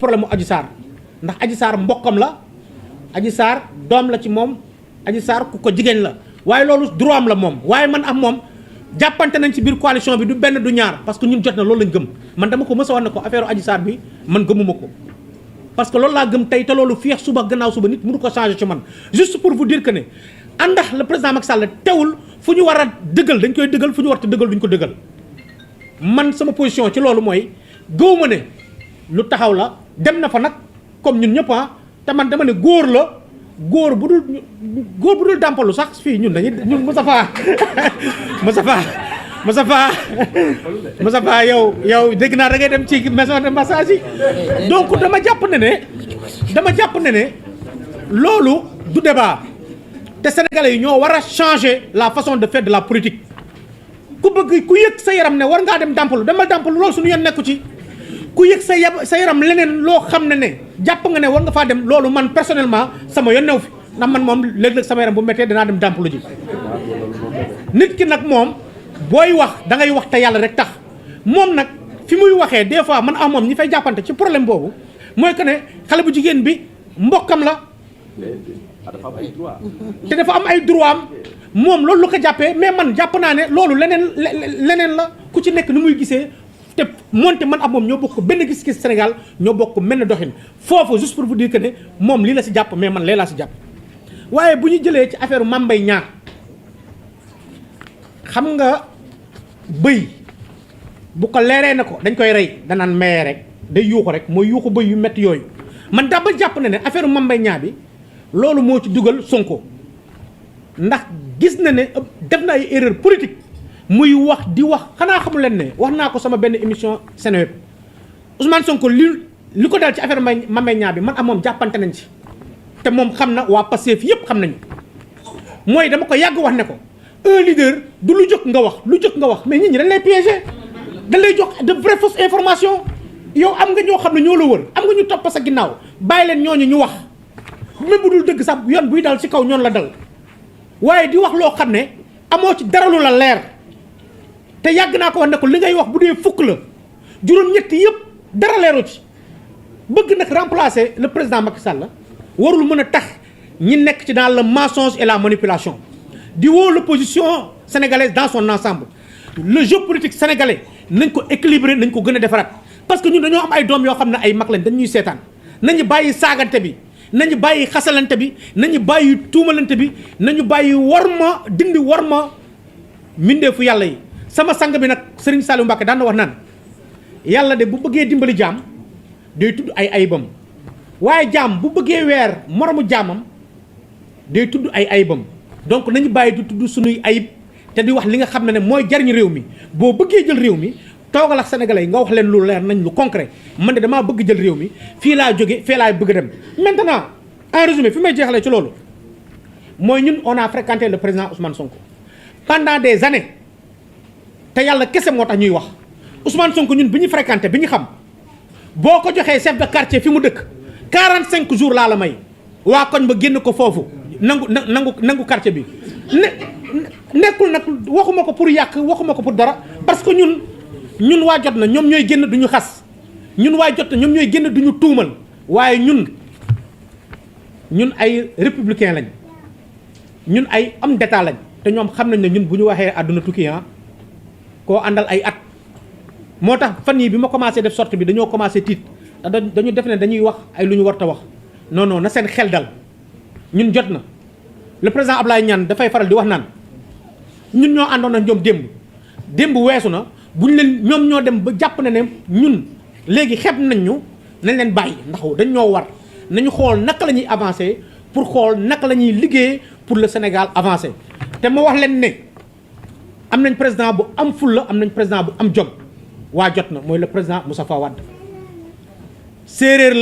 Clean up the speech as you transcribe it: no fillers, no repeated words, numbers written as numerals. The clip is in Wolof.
problème mu Adji Sarr ndax Adji Sarr mbokkam la Adji Sarr doom la ci moom Adji Sarr ku ko jigéen la waaye loolu droit am la moom waaye man am moom jàppante nañ ci biir coalition bi du benn du ñaar parce que ñun jot na loolu lañ gëm man dama ko mës a wax ne ko affaire Adji Sarr bi man gëmuma ko parce que loolu laa gëm tey te loolu feex suba gannaaw suba nit mënu ko changer ci man juste pour vous dire que ne àndax le président Macky Sall teewul fu ñu war a dëggal dañ koy dëggal fu ñu war a dëggal duñ ko dëggal man sama position ci loolu mooy gëwuma ne lu taxaw la dem na fa nag comme ñun ñëpp te man dama ne góor la góor bu dul dàmpalu sax fii ñun dañuy ñun Moustapha yow dégg naa da ngay dem ci maison de massage yi donc dama jàpp ne ne loolu du débat te sénégalais yi ñoo war a changer la façon de faire de la politique ku bëgg ku yëg sa yaram ne war ngaa dem dàmpalu demal dàmpalu loolu suñu yoon nekku ci ku yëg sa yaram leneen loo xam ne jàpp nga ne war nga faa dem loolu man personnellement sama yoon new fi ndax man moom léeg-léeg sama yaram bu méttee danaa dem dàmpalu ji nit ki nag moom booy wax da ngay wax te yàlla rek tax moom nag fi muy waxee des fois man moom ñi fay jàppante ci problème boobu mooy que ne xale bu jigéen bi mbokkam la te dafa am ay droit am moom loolu lu ko jàppee mais man jàpp naa ne loolu leneen la ku ci nekk ni muy gisee te moonte man ak moom ñoo bokk benn gis-gis Sénégal ñoo bokk benn doxin foofu juste pour vous dire que ne moom lii la si jàpp mais man lee laa si jàpp waaye bu ñu jëlee ci affaire Mame Mbaye Niang xam nga bëy bu ko leeree na ko dañ koy rey danaan mayee rek day yuuxu rek mooy yuuxu bëy yu métti yooyu man daa ba jàpp ne affaire Mame Mbaye Niang bi loolu moo ci dugal Sonko ndax gis na ne def na ay erreur politique muy wax di wax xanaa xamul leen ne wax naa ko sama benn émission Seneweb Ousmane Sonko li ko dal ci affaire Mame Mbaye Niang bi man ak moom jàppante nañ ci te moom xam na waa Pastef yëpp xam nañu mooy dama ko yàgg wax ne ko un leader du lu jóg nga wax mais nit ñi dañ lay piéger dañ lay jox de vraies fausses informations yow am nga ñoo xam ne ñoo la wër am nga ñu topp sa ginnaaw bàyyi leen ñooñu ñu wax même bu dul dëgg sax yoon buy dal ci kaw ñoon la dal waaye di wax loo xam ne amoo ci dara lu la leer te yàgg naa ko wax ne ko li ngay wax bu dee fukk la juróom-ñett yëpp dara leeru ci bëgg nag remplacer le président Macky Sall warul mën a tax ñi nekk ci dans le mensonge et la manipulation di woo l'opposition sénégalaise dans son ensemble le jeu politique sénégalais nañ ko équilibrer nañ ko gën a defaraat parce que ñun dañoo am ay doom yoo xam ne ay mag lañ dañuy seetaan nañu bàyyi saagante bi nañu bàyyi xasalante bi nañu bàyyi tuumalante bi nañu bàyyi dindi warma mbindeefu yàlla yi sama sang bi nag Serigne Saliou Mbacké daan na wax naan yàlla de bu bëggee dimbali jaam day tudd ay ayibam waaye jaam bu bëggee weer moromu jaamam day tudd ay ayibam donc nañu bàyyi di tudd suñuy ayib te di wax li nga xam ne mooy jariñ réew mi boo bëggee jël réew mi toogal ak sénégalais yi nga wax leen lu leer nañ lu concret man de damaa bëgg jël réew mi fii laa jóge fee laa bëgg dem maintenant en résumé fi may jeexalee ci loolu mooy ñun on a fréquenté le président Ousmane Sonko pendant des années te yàlla kese moo tax ñuy wax Ousmane Sonko ñun bi ñu fréquenté bi ñu xam boo ko joxee chef de quartier fi mu dëkk 45 jours laa la may waa koñ ba génn ko foofu nangu quartier bi nekkul nag waxuma ko pour yàq waxuma ko pour dara parce que ñun waa jot na ñoom ñooy génn duñu xas ñun waa jot na ñoom ñooy génn duñu tuumal waaye ñun ay républicain lañ ñun ay homme d'état lañ te ñoom xam nañ ne ñun bu ñu waxee àdduna tukki koo àndal ay at moo tax fan yi bi ma commencé def sortie bi dañoo commencé tiit dañu def ne dañuy wax ay lu ñu war ta wax non na seen xel dal ñun jot na le président Ablaye Niane dafay faral di wax naan ñun ñoo àndoon ak ñoom démb weesu na buñ leen ñoom ñoo dem ba jàpp ne ñun léegi xeeb nañ ñu nañ leen bàyyi ndax dañ ñoo war nañu xool naka la ñuy avancer pour xool naka la ñuy liggéey pour le Sénégal avancer te ma wax leen ne am nañ président bu am fulla am nañ président bu am jom waa jot na mooy le président Moustapha Wade séeréer